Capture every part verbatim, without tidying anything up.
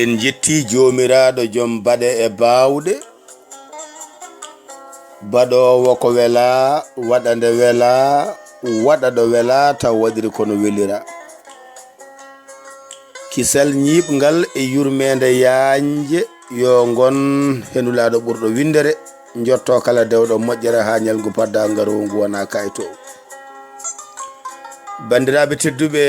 En njetti Joomiraaɗo, jom baɗe e baawɗe, baɗoowo ko welaa, waɗa nde welaa, waɗa ɗo welaa, taw waɗiri kono welira. Kisal ñiiɓngal e yurmeende yaajnde yo ngon he Nulaaɗo ɓurɗo winndere, njotto kala dewɗo moƴƴere haa ñalngu padda ngaroowu ngu wona kayto. Banndiraaɓe tedduɓe,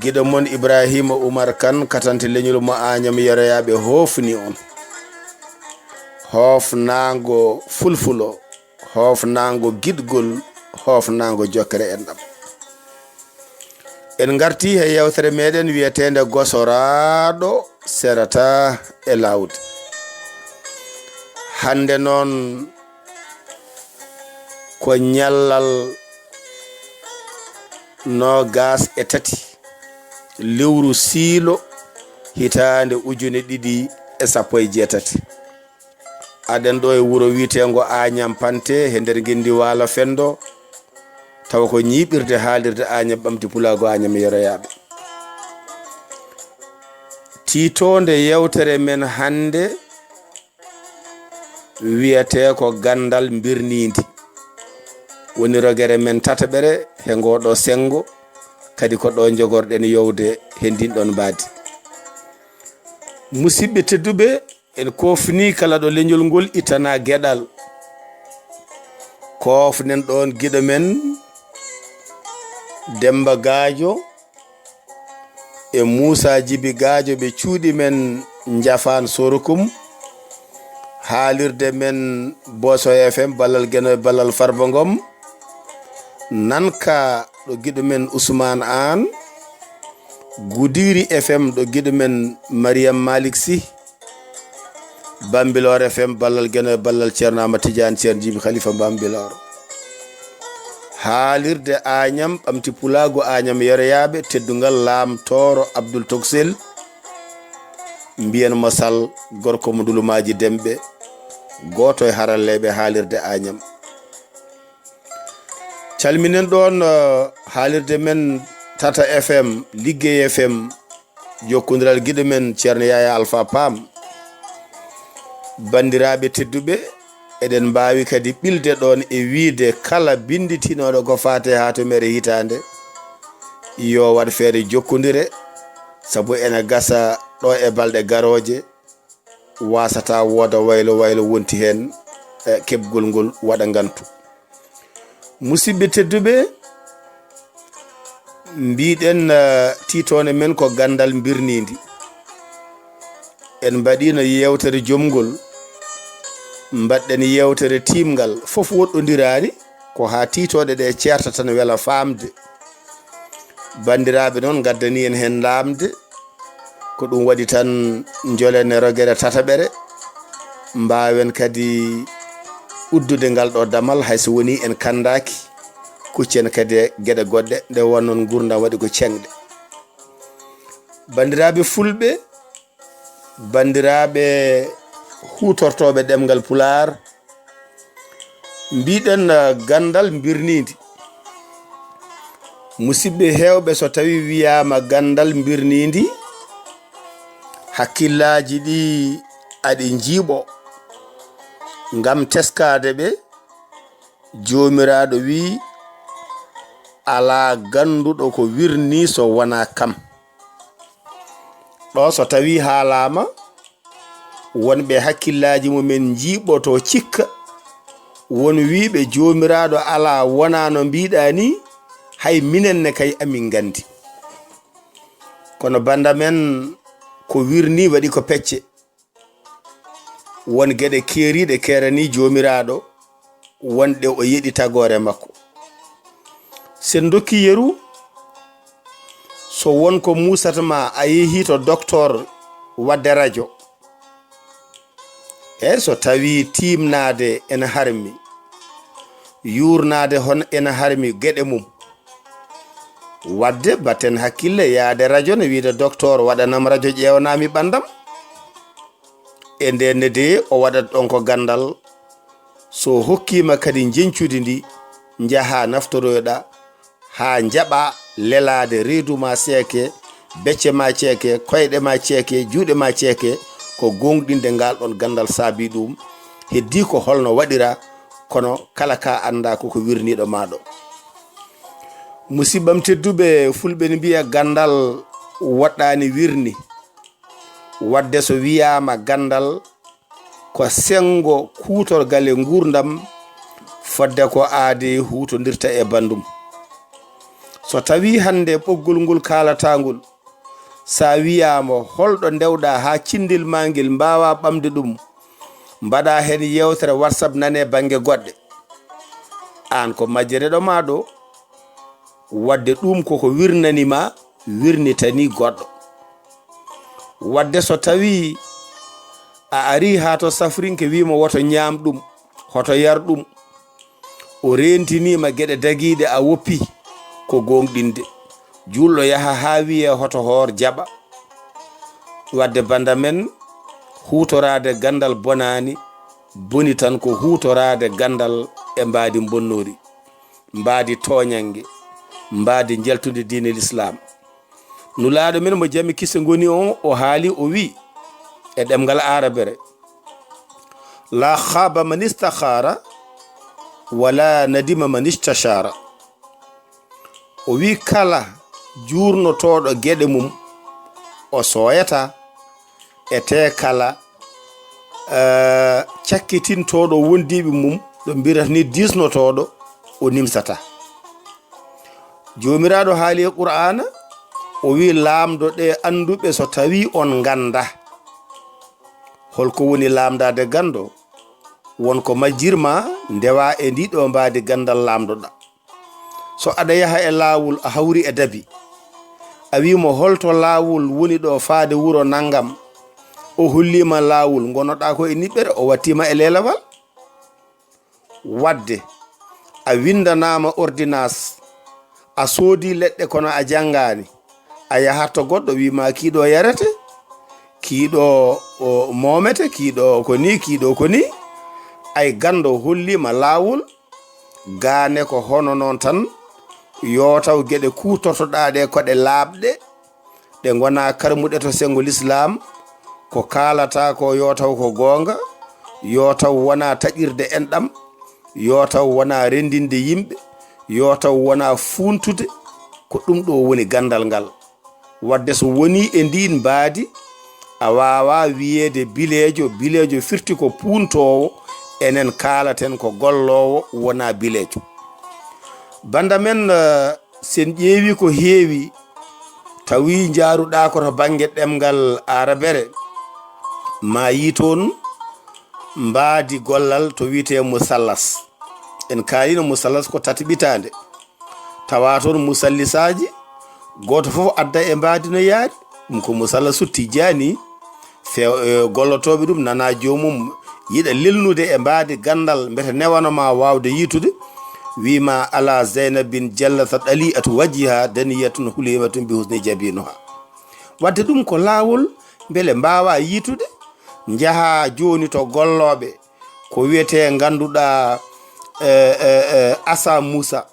giɗo mon Ibrahima Oumar Kane, katante leñol mo Añam Yeroyaaɓe, hoofni on. Hoofnaango fulfulo, hoofnaango giɗgol, hoofnaango jokkere enɗam. En ngarti he yewtere meɗen wiyeteende Gosoraaɗo serata e laawde. Hannde noon ko ñallal noogas e tati lewru siilo hitaande ujune ɗiɗi e sappo e jeetati. Aɗen ɗo e wuro wiyeteengo Añam Pante, he nder ngenndi Waalo Fenndo, tawa ko ñiiɓirde haalirde Añam Ɓamti Pulaagu Añam Yeroyaaɓe. Tiitoonde yewtere men hannde wiyetee ko ganndal mbirniindi. Woni rogere men tataɓere he ngoo ɗoo senngo, kadi ko ɗo njogorɗen yowde he ndin ɗon mbaadi. Musidɓe tedduɓe, en koofni kala ɗo leñol ngol ittana geɗal. Koofnen ɗoon giɗo men Demmba Gaajo e Muusa Jibi Gaajo, ɓe cuuɗi men Njafaan Sorokum. Haalirde men Boso F M, ballal Geno e ballal Farba Ngom. Nanka ɗo giɗo men Ousmane Aan. Gudiri F M ɗo giɗo men Mariam Malick Sy. Bambilor F M, ballal Geno e ballal Ceerno Amadou Tidiane, Ceerno Jibi Khalifa Bambilor. Haalirde Añam Ɓamti Pulaagu Añam Yeroyaaɓe, teddungal Laam Tooro Abdoul Toksel, mbiyen mo Sall, gorko mo Ndulumaaji Demɓe, gooto e haralleeɓe haalirde Añam. Calminen ɗoon, eh, haalirde men Tata F M, Liggey F M, jokkondiral giɗo men Ceerno Yaya Alpha Pam. Banndiraaɓe tedduɓe, eɗen mbaawi kadi ɓilde ɗoon e wiyde kala binnditinooɗo ko faati e haato mere hitaande, yo waɗ feere jokkondire, sabu ene gasa ɗo e balɗe garooje, waasata wooda waylo waylo wonti heen, e keɓgol ngol waɗa ngantu. Musidɓe tedduɓe, mbiɗen, eh, tiitoonde men ko ganndal mbirniindi. En mbaɗiino yeewtere jomngol, mbaɗɗen yeewtere tiimngal, fof woɗɗondiraani, ko haa tiitooɗe ɗe ceerta tan wela faamde. Banndiraaɓe noon ngaddani en heen laamde, ko ɗum waɗi tan njolen e rogere tataɓere, mbaawen kadi uddude ngal ɗo damal, hay so wonii en kanndaaki, kuccen kadi e geɗe goɗɗe, nde wonnoo nguurndam waɗi ko ceŋɗe. Banndiraaɓe fulɓe, banndiraaɓe huutortooɓe ɗemngal Pulaar, mbiɗen, eh, ganndal mbirniindi. Musidɓe heewɓe, so tawii wiyaama ganndal mbirniindi, hakkillaaji ɗi aɗi njiiɓo. Ngam teskaade ɓe, Joomiraaɗo wiyi, "Alaa gannduɗo ko wirnii so wonaa kam." Ɗo so tawii haalaama, won ɓe hakkillaaji mumen njiiɓoto cikka, won wiiɓe Joomiraaɗo alaa wonaa no mbiɗaa ni, hay minen ne kay amin nganndi. Kono bannda men ko wirnii waɗi ko pecce. Won geɗe keeriiɗe keeranii Joomiraaɗo, wonɗe o yeɗi tagoore makko. Sen dokki yeru, so won ko muusata ma, a yehi to doktoor waɗde rajo. E so tawii tiimnaade ena harmi, yuurnaade hon ena harmi geɗe mum, waɗde batten hakkille, yaade rajo ne wiyde doktoor waɗanam rajo ƴeewanami ɓanndam. E ndeen ne de o waɗat ɗon ko ganndal, so hokkiima kadi njeñcudi ndi, njahaa naftoroyɗaa haa njaɓaa lelaade reedu ma seeke becce ma ceeke, koyɗe ma ceeke, juuɗe ma ceeke, ko gooŋɗinde ngal ɗon ganndal saabi ɗum. Heddii ko holno waɗira, kono kala ka annda ko ko wirniiɗo ma ɗo. Musiɓɓam tedduɓe, fulɓe ne mbiya ganndal woɗɗaani wirni. Wadde so wiyaama ganndal ko senngo kuutorgal e nguurndam, fodde ko aade huutondirta e banndum. So tawii hannde ɓoggol ngol kaalataa ngol, sa wiyaama holɗo ndewɗaa haa cinndel maa ngel mbaawaa ɓamde ɗum, mbaɗaa heen yeewtere WhatsApp nanee bannge goɗɗe. Aan ko majjereɗo maa ɗo, wadde ɗum koko wirnani ma, wirnitani goɗɗo. Wadde so tawii a arii haa to safrinke wii ma woto ñaam ɗum, hoto yar ɗum, o reentiniima geɗe dagiiɗe a woppi, ko gooŋɗinde. Juulɗo yaha haa wiyee hoto hoor jaɓa. Wadde bannda men, huutoraade ganndal bonaani, boni tan ko huutoraade ganndal e mbaadi mbonnoori, mbaadi tooñannge, mbaadi njaltude diine Lislaam. Nulaaɗo men mo jam e kisse ngoni on, o haali, o wi e ɗemngal aarabere, "La khaba man istakhara, wala nadima man istashara." O wi kala juurnotooɗo geɗe mum, o sooyata, e te kala, eh, cakkitintooɗo wondiiɓe mum, ɗo mbirata ni diisnotooɗo, o nimsata. Joomiraaɗo haali e Qur'aana, o wi, "Laamdo ɗe annduɓe so tawii on ngannda." Holko woni laamdaade ganndo? Won ko majjirma ndewa e ndi ɗo mbaadi ganndal laamdoɗa. So aɗa yaha e laawol, a hawri e dabi. A wi mo, "Holto laawol woni ɗo faade wuro nanngam?" O holliima laawol, ngonoɗa ko e niɓɓere, o wattiima e leelawal. Wadde a winndanaama ordonnance, a soodi leɗɗe kono a janngaani, a yahat to goɗɗo wi ma kiiɗo yarete, kiiɗo o moomete, kiiɗo ko ni, kiiɗo ko ni. Ay ganndo holliima laawol, gaane ko hono noon tan, yo taw geɗe kuutortoɗaa ɗe ko ɗe laaɓɗe, ɗe ngona karmuɗe to senngo Lislaam, ko kaalata ko yo taw ko goonga, yo taw wona taƴirde enɗam, yo taw wona renndinde yimɓe, yo taw wona fuuntude, ko ɗum ɗo woni ganndal ngal. Wadde so woni e ndiin mbaadi, a waawa wiyeede bileejo, bileejo firti ko puuntoowo, enen kaalaten ko golloowo, wona bileejo. Bannda men, eh, sen ƴeewi ko heewi, tawi njaaruɗa ko to bannge ɗemngal aarabere, ma yi toon mbaadi gollal to wiyetee musallas. En kaalino musallas ko tataɓitaande. Tawa toon musallisaaji, gooto fof adda e mbaadi no yaari. Ɗum ko musallasu tijjaani. Few-, e, gollotooɓe ɗum nana joomum yiɗa lelnude e mbaadi ganndal, mbete newana ma waawde yiitude. Wi ma, "Ala Zaynabin jallasat ɗali'atu wajhiha daniyatun hulimatun bi husni jabinuha." Wadde ɗum ko laawol mbele mbaawa yiitude. Njaha jooni to gollooɓe, ko wiyetee ngannduɗaa, e, e, e, Asa Muusa.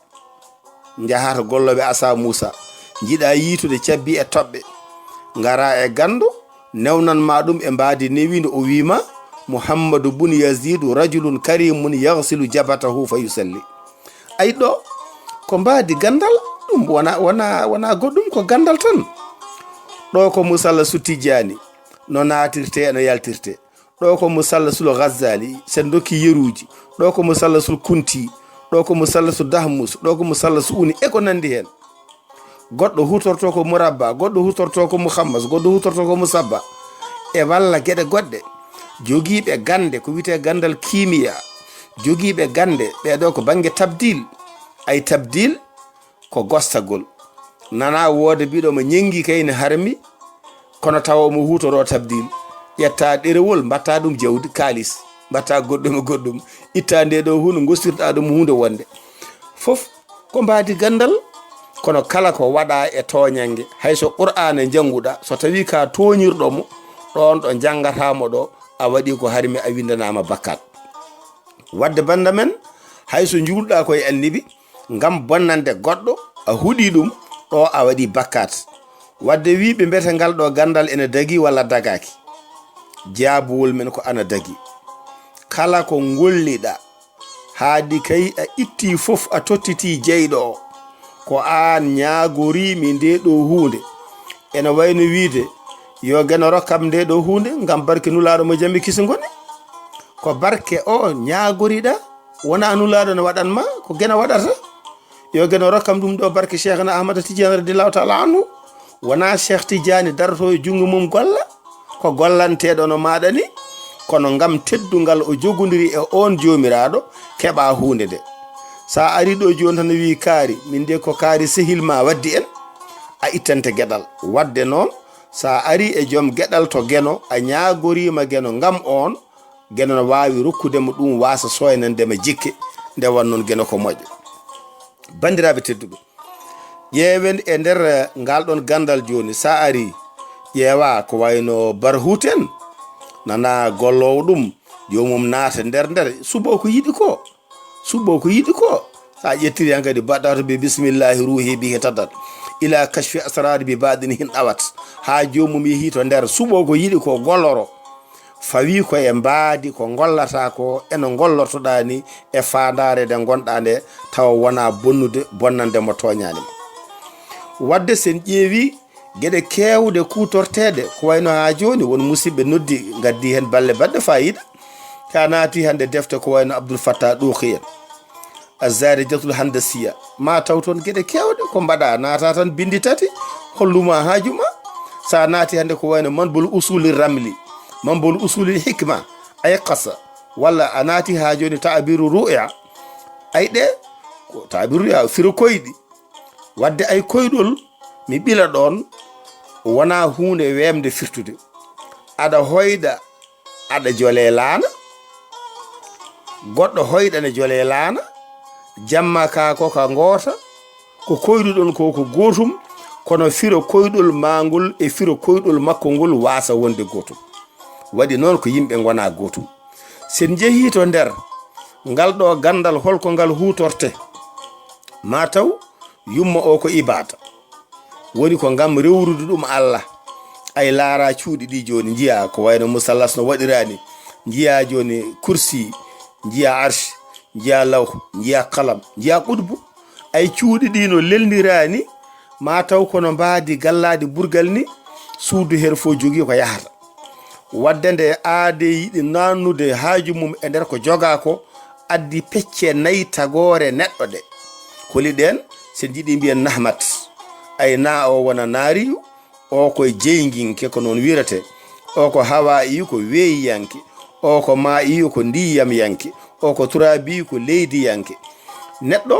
Njaha to gollooɓe Asa Muusa. Njiɗa yiitude cabbi e toɓɓe. Ngara e ganndo, newnan ma ɗum e mbaadi newiindi, o wi ma, "Muhammadu bun Yazidu rajulun karimun yaghsilu jabhatahu fa yusalli." Ay ɗo, ko mbaadi ganndal, ɗum wona, wona, wona goɗɗum, ko ganndal tan. Ɗo ko musallasu tijjaani, no naatirte, no yaltirte. Ɗo ko musallasul Ghazali, sen dokki yeruuji. Ɗo ko musallasul Kunti. Ɗo ko musallasu Dahmus. Ɗo ko musallasu Uni, e ko nanndi heen. Goɗɗo hutorto ko murabba, goɗɗo hutorto ko muhammas, goɗɗo hutorto ko musabba. E walla geɗe goɗɗe. Jogiiɓe gannde, ko wiyetee ganndal kiimiya. Jogiiɓe gannde, ɓee ɗo ko bannge tabdil. Ay tabdil, ko gostagol. Nana wooda biɗo mo ñengi kay ne harmi, kono tawa omo huutoro tabdil. Ƴetta ɗerewol, mbatta ɗum jawdi, kaalis, mbatta goɗɗum e goɗɗum, itta nde ɗo hunde, gostirɗa ɗum hunde wonde. Fof ko mbaadi ganndal, kono kala ko waɗa e tooñannge, hay so Qur'aana njannguɗa, so tawi ka tooñirɗo mo, ɗon ɗo njanngata mo ɗo, a waɗi ko harmi, a winndanaama bakkat. Wadde bannda men, hay so njuulɗa koye annibi, ngam bonnande goɗɗo, a huɗi ɗum, ɗo a waɗi bakkat. Wadde wiiɓe mbiyata ngal ɗo ganndal ene dagi walla dagaaki, jaabuwol men ko ana dagi. Kala ko ngolliɗa, haadi kay a itti fof a tottiti jeyɗo o, ko aan ñaagoriimi nde ɗo huunde. Ene wayno wiide, yo Geno rokkam nde ɗo huunde ngam barke Nulaaɗo mo jam e kisi ngoni. Ko barke o ñaagoriɗa, wonaa Nulaaɗo ne waɗan ma, ko Geno waɗata. Yo Geno rokkam ɗum ɗo barke Cheikhna Ahmada Tidiane radiyallahu taala anhu. Wonaa Cheikh Tidiane daroto e junngo mum golla, ko gollanteeɗo no maaɗa ni, kono ngam teddungal o jogondiri e oon joomiraaɗo, keɓa huunde nde. Sa ari ɗo jooni tan a wii kaari, min de ko kaari sehil ma waddi en, a ittante geɗal. Wadde noon, sa ari e joom geɗal to Geno, a ñaagoriima Geno ngam oon, Geno no waawi rokkude mo ɗum waasa sooynande ma jikke, nde won noon Geno ko moƴƴo. Banndiraaɓe tedduɓe, ƴeewen e nder, eh, ngal ɗon ganndal jooni, sa ari, ƴeewa ko wayno barhut en, nana golloowo ɗum, joomum naata nder nder, suɓo ko yiɗi ko, suɓo ko yiɗi ko. Sa ƴettiri han kadi, baɗɗatu bi bismillahi ruuhi bihi tadat, ila kashfi asrari bi baɗini hin ɗawat, haa joomum yehi to nder, suɓo ko yiɗi ko, golloro. Fawi ko e mbaadi ko ngollata ko, eno ngollortoɗaa ni, e faandaare nde ngonɗaa nde, tawa wonaa bonnude, bonnande mo tooñaani ma. Wadde sen ƴeewi geɗe keewɗe kuutorteeɗe, ko wayno haa jooni won musidɓe noddi, ngaddi heen balle baɗɗe faayiida. Ka naati hannde defte ko wayno Abdul Fattah Ɗooki en, Azzaade Jatul Handasiya, ma taw toon geɗe keewɗe ko mbaɗa, naata tan binndi tati, holluma haaju ma. Sa naati hannde ko wayno Manbul Usuli Ramli, Manbul Usuli Hikma, ay qasa, walla a naati haa jooni Taabiru Ru'ya, ay ɗe, ko Taabiru Ru'ya, firo koyɗi. Wadde ay koyɗol, mi ɓila ɗoon, wonaa huunde weemde firtude. Aɗa hoyɗa, aɗa jole laana, goɗɗo hoyɗa ne jole laana, jamma ka ko ka ngoota, ko koyɗuɗon ko ko gootum, kono firo koyɗol maa ngol e firo koyɗol makko ngol waasa wonde gootum. Waɗi noon ko yimɓe ngonaa gootum. Sen njehii to nder ngal ɗo ganndal, holko ngal huutorte? Ma taw yumma o ko ibaada. Woni ko ngam rewrude ɗum Allah. Ay laara cuuɗi ɗi jooni, njiya ko wayno musallas no waɗiraani. Njiya jooni kursi, njiya arsh, njiya lawh, njiya qalam, njiya qutbu. Ay cuuɗi ɗi no lelniraani, ma taw kono mbaadi gallaadi burgal ni, suudu her fof jogii ko yahata. Wadde nde aadee yiɗi naannude haaju mum e nder ko jogaa ko, addi pecce nayi tagoore neɗɗo ɗe. Holi ɗeen? Sen njiɗi mbiyen nahmat. Ay na o wona naariyu, o ko jeynginke, ko noon wiyrete. O ko hawaa'iyu, ko weeyiyanke. O ko maa'iyu, ko ndiyamyanke. O ko turaabiyu, ko leydiyanke. Neɗɗo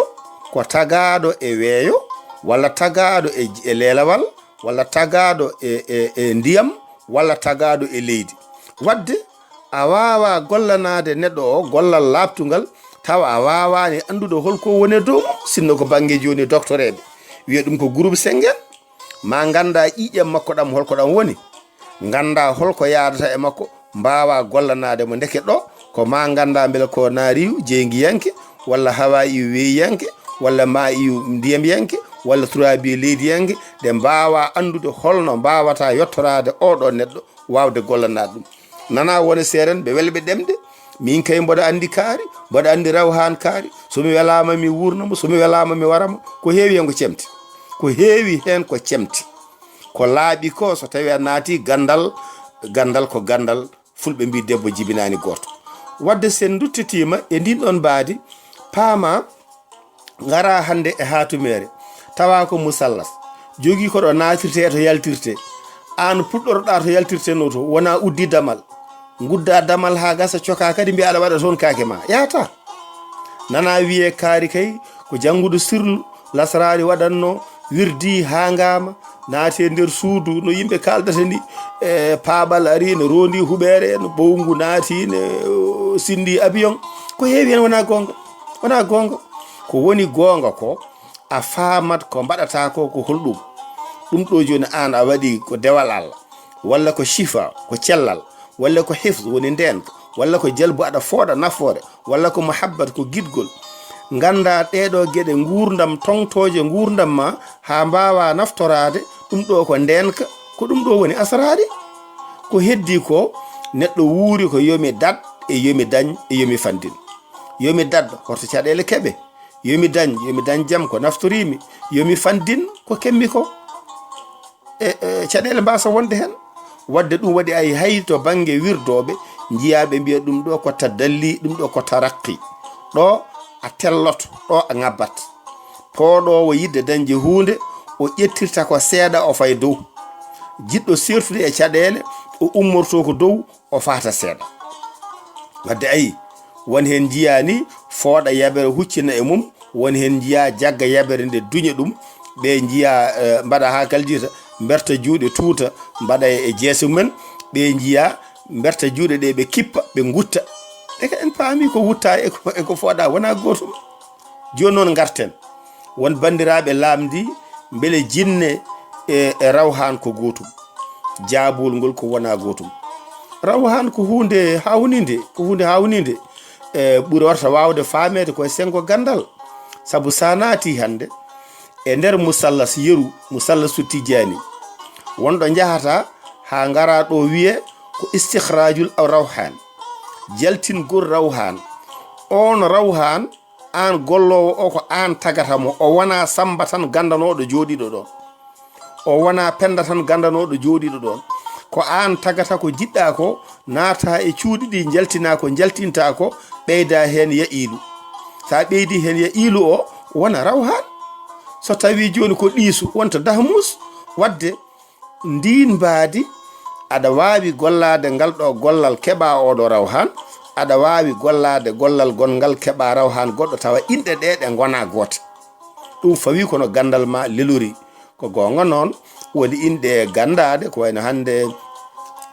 ko tagaaɗo e weeyo, walla tagaaɗo e, e leelawal, walla tagaaɗo e, e, e ndiyam, walla tagaaɗo e leydi. Wadde a waawaa gollanaade neɗɗo o gollal laaɓtungal, tawa a waawaani anndude holko woni e dow mum, sinno ko bannge jooni doktoreeɓe, wiya ɗum ko groupe Schengen, ma ngannda ƴiiƴam makko ɗam holko ɗam woni, ngannda holko yaadata e makko, mbaawaa gollanaade mo. Ndeke ɗo ko ma ngannda mbele ko naariyu jeyngiyanke, walla hawaa'iyu weeyiyanke, walla maa'iyu ndiyamyanke, walla turaabiyu leydiyanke, ɗe mbaawaa anndude holno mbaawata yottoraade oo ɗoo neɗɗo, waawde gollanaade ɗum. Nana wone seeren ɓe welɓe ɗemɗe, min kay mboɗo anndi kaari, mboɗo anndi rawhaan kaari, so mi welaama mi wuurna mo, so mi welaama mi wara mo, ko heewi heen ko cemti. Ko heewi heen ko cemti. Ko laaɓi ko so tawi a naati ganndal, ganndal ko ganndal, fulɓe mbi debbo jibinaani gooto. Wadde sen nduttitiima e ndin ɗon mbaadi, paama ngara hannde e haatumeere, tawa ko musallas, jogii ko ɗo naatirte e to yaltirte. Aan puɗɗoroɗaa to yaltirte no to, wona uddi damal, ngudda damal haa gasa, coka kadi mbiya aɗa waɗa toon kaake ma. Yahata. Nana wiyee kaari kay ko jannguɗo sirlu, lasraari waɗatno, wirdi haa ngaama, naati e nder suudu no yimɓe kaaldata ni, e paaɓal ari, no roondi huɓeere, no ɓowngu naati, no, o, sinndi avion. Ko heewi heen wona goonga, wona goonga. Ko woni goonga ko, a faamat ko mbaɗata ko, ko holɗum. Ɗum ɗo jooni aan a waɗi ko dewal Allah, walla ko shifa, ko cellal, walla ko hifz, woni ndeenka, walla ko jalbu, aɗa fooɗa nafoore, walla ko muhabbat, ko giɗgol. Ngannda ɗee ɗoo geɗe nguurndam, toŋtooje nguurndam ma, haa mbaawa naftoraade, Ɗum ɗo ko ndeenka, ko ɗum ɗo woni asraari. Ko heddi ko, neɗɗo wuuri ko yomi daɗ e yomi dañ e yomi fanndin. Yomi daɗ, horto caɗeele keɓe. Yomi dañ, yomi dañ jam ko naftoriimi. Yomi fanndin ko kemmi ko. E, e, caɗeele mbasa wonde heen. Wadde ɗum waɗi ay hay to bannge wirdooɓe, njiyaa ɓe mbiya ɗum ɗo ko tadalli, ɗum ɗo ko taraqqi. Ɗo a telloto, ɗo a ŋabbat. Pooɗoowo yiɗde dañde huunde, o ƴettirta ko seeɗa, o fay dow. Jiɗɗo sertude e caɗeele, o ummorto ko dow, o fahta seeɗa. Wadde ayi, won heen njiyaa ni fooɗa yabere huccina e mum, won heen njiyaa jagga yabere nde duña ɗum, ɓe njiyaa, eh, mbaɗa haa kaldita, mberta juuɗe tuuta, mbaɗa e jeese mumen, ɓe njiyaa mberta juuɗe ɗe ɓe kippa, ɓe ngutta. Eke en paami ko wutta e ko, e ko fooɗa wonaa gootum. Jooni noon ngarten. Won banndiraaɓe laamdi, mbele jinne e, e rawhaan ko gootum? Jaabol ngol ko wonaa gootum. Rawhaan ko huunde haawninde, ko huunde haawninde. E, ɓuri warta waawde faameede ko e senngo ganndal. Sabu so a naati hannde e nder musallas yeru, musallasu Tijjaani, wonɗo njahata haa ngara ɗo wiyee ko istikhraajul rawhaan, jaltingol rawhaan. Oon rawhaan, aan golloowo o, ko aan tagata mo. O wonaa Sammba tan ganndanooɗo jooɗiiɗo ɗoon. O wonaa Pennda tan ganndanooɗo jooɗiiɗo ɗoon. Ko aan tagata ko jiɗɗaa ko, naata e cuuɗi ɗi, njaltinaa ko njaltintaa ko, ɓeydaa heen ya'iilu. So a ɓeydii heen ya'iilu o, wona rawhaan. So tawii jooni ko ɗiisu, wonta dahmuus. Wadde ndiin mbaadi, aɗa waawi gollaade ngal ɗo gollal, keɓaa oɗo rawhaan, aɗa waawi gollaade gollal gonngal, keɓaa rawhaan goɗɗo, tawa inɗe ɗe, ɗe ngonaa goote. Ɗum fawii kono ganndal ma lelori. Ko goonga noon, woni inɗe ganndaaɗe, ko wayno hannde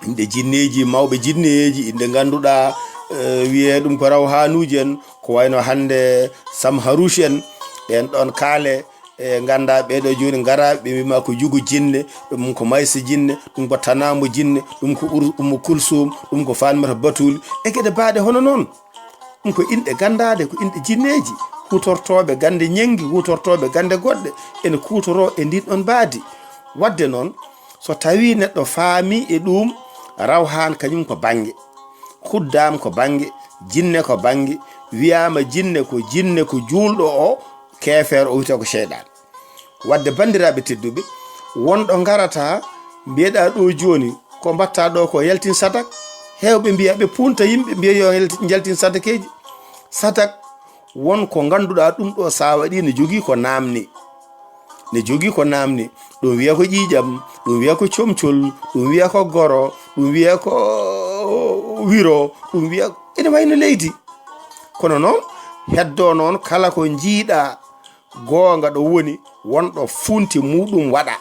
inɗe jinneeji, mawɓe jinneeji, inɗe ngannduɗaa, eh, wiyee ɗum ko rawhaanuuji en, ko wayno hannde Samharuuci en, ɓeen ɗoon kaale, e nganndaa ɓee ɗoo jooni ngaraa, ɓe mbiima ko Jugo Jinne, ɗum ko Maysa Jinne, ɗum ko Tanaamo Jinne, ɗum ko Ur-, Ummu Kulsuum, ɗum ko Faatimata Batuuli, e geɗe baaɗe hono noon. Ɗum ko inɗe ganndaaɗe, ko inɗe jinneeji, huutortooɓe gannde ñenngi, huutortooɓe gannde goɗɗe, ene kuutoroo e ndiin ɗoon mbaadi. Wadde noon, so tawii neɗɗo faamii e ɗuum, rawhaan kañum ko bannge, khuddaam ko bannge, jinne ko bannge, wiyaama jinne ko jinne, ko juulɗo o, keefeero o, wiyetee ko seyɗaan. Wadde banndiraaɓe tedduɓe, won ɗo ngarata, mbiyeɗaa ɗo jooni, ko mbaɗtaa ɗo ko yaltin sadak. Heewɓe mbiya ɓe punta yimɓe, mbiya yo yalti-, njaltin sadakeeji. Sadak won ko ngannduɗaa ɗum ɗo, so a waɗii, ne jogii ko naamni. Ne jogii ko naamni. Ɗum wiya ko ƴiiƴam, ɗum wiya ko comcol, ɗum wiya ko goro, ɗum wiya ko wiro, ɗum wiya ene wayi no leydi. Kono noon, heddoo noon kala ko njiiɗaa goonga ɗo woni, wonɗo funti muɗum waɗa.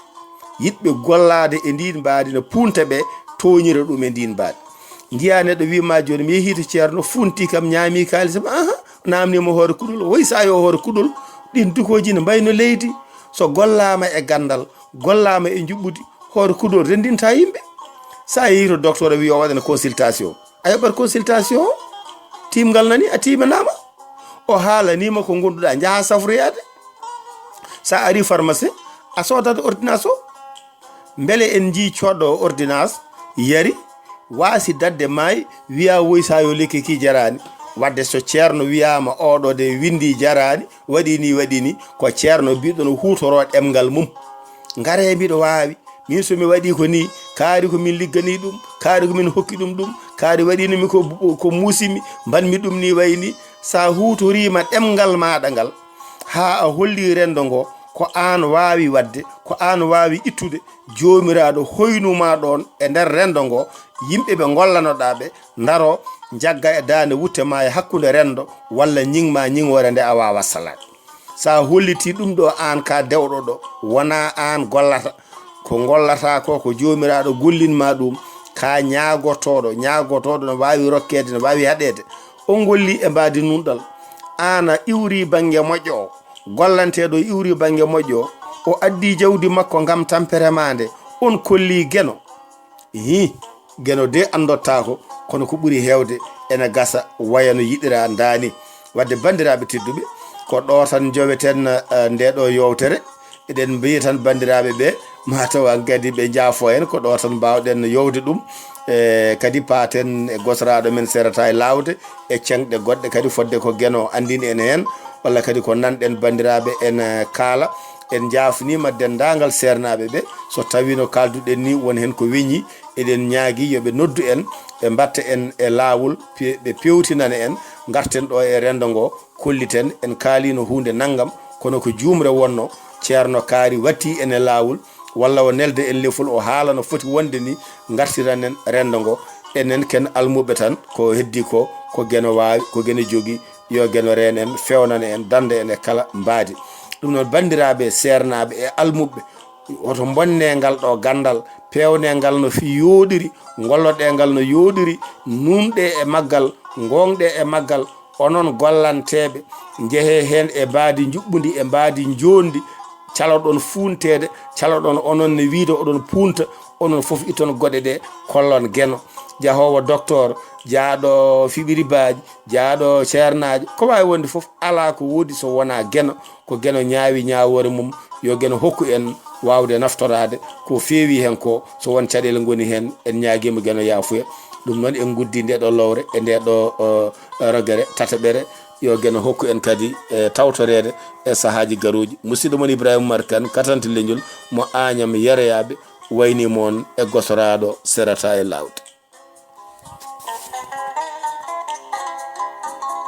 Yiɗɓe gollaade e ndiin mbaadi no punta ɓe, tooñira ɗum e ndiin mbaadi. Njiyaa neɗɗo wii ma jooni, mi yehii to ceerno, funti kam, ñaami kaalis am, aha, naamni mo hoore kuɗol, woy so a yo hoore kuɗol, ɗin dukooji ne mbayno leydi. So gollaama e ganndal, gollaama e njuɓɓudi, hoore kuɗol renndinta yimɓe. So a yehii to docteur, o wii o waɗana consultation. A yoɓat consultation o, tiimngal nani, a tiiminaama. O haalaniima ko ngonduɗaa, njaha safroyaade. So a arii pharmacie, a soodat ordonnance o. Mbele en njii coodɗo ordonnance, yari, waasi daɗde maayi, wiya woy so a yo lekki ki jaraani. Wadde so ceerno wiyaama oɗo de winndi jaraani, waɗi ni, waɗi ni, ko ceerno biɗɗo no huutoroo ɗemngal mum. Ngaree mbiɗo waawi. Min so mi waɗii ko nii, kaari ko min ligganii ɗum, kaari ko min hokki ɗum ɗum, kaari waɗiinoo mi ko, ko muusimi, mbaɗmi ɗum nii wayi nii. So a huutoriima ɗemngal maaɗa ngal, haa a hollii renndo ngo, ko aan waawi waɗde, ko aan waawi ittude, Joomiraaɗo hoynu ma ɗoon e nder renndo ngo, yimɓe ɓe ngollanoɗaa ɓe, ndaroo, njagga e daande wutte ma e hakkunde renndo, walla ñiŋ ma ñiŋoore nde a waawaa salaade. So a hollitii ɗum ɗo, aan ka dewɗo ɗo, wonaa aan gollata. Ko ngollata ko, ko Joomiraaɗo gollin ma ɗum. Ka ñaagotooɗo, ñaagotooɗo no waawi rokkeede, no waawi haɗeede. On ngolli e mbaadi nunɗal. Aan a iwri bannge moƴƴo o, gollanteeɗo iwri bannge moƴƴo o, o addi jawdi makko ngam tampere ma nde. On kolli Geno. Ihi, Geno de anndottaako, kono ko ɓuri heewde ene gasa waya no yiɗiraa ndaani. Wadde banndiraaɓe tedduɓe, ko ɗo tan njoweten, eh, nde ɗo yewtere. Eɗen mbiya tan banndiraaɓe ɓe, mataw an kadi ɓe njaafo en, ko ɗo tan mbawɗen yowde ɗum. E kadi paaten e gosoraaɗo men serata e laawde e ceŋɗe goɗɗe kadi fodde ko Geno anndini en heen, walla kadi ko nanɗen banndiraaɓe en, eh, kaala. En njaafniima denndaangal seernaaɓe ɓe, so tawiino kaalduɗen ni won heen ko weñi, eɗen ñaagi yo ɓe noddu en, ɓe mbatta en e laawol, pe-, ɓe pewtinana en, ngarten ɗo e renndo ngo, kolliten en kaaliino huunde nanngam, kono ko juumre wonno, ceerno kaari watti en e laawol, walla o nelda en lefol, o haala no foti wonde ni, ngartiran en renndo ngo. Enen ken almuɓɓe tan, ko heddi ko, ko Geno waawi, ko Geno jogi, yo Geno reen en, fewnana en, danda en e kala mbaadi. Ɗum noon, banndiraaɓe seernaaɓe e almuɓɓe, woto mbonne ngal ɗo ganndal, peewne ngal no fi yooɗiri, ngolloɗe ngal no yooɗiri, nuunɗe e maggal, ngoongɗe e maggal, onon gollanteeɓe, njehee heen e mbaadi njuɓɓundi, e mbaadi njoondi, caloɗon fuunteede, caloɗon onon ne wiide oɗon puunta, onon fof itton goɗe ɗe, kollon Geno. Jahoowo doktoor, jaaɗo fiɓiribaaji, jaaɗo ceernaaji, ko waawi wonde fof, alaa ko woodi so wonaa Geno. Ko Geno ñaawi ñaawoore mum, yo Geno hokku en waawde naftoraade ko feewi heen ko, so won caɗeele ngoni heen, en ñaagiima Geno yaafuya. Ɗum noon en nguddii nde ɗo lowre e nde ɗo, o, rogere tataɓere, yo Geno hokku en kadi e tawtoreede e sahaaji garooji. Musidɗo mon Ibrahima Umar Kane, Katante Leñol mo Añam Yeroyaaɓe, waynii mo on e gosoraaɗo serata e laawde.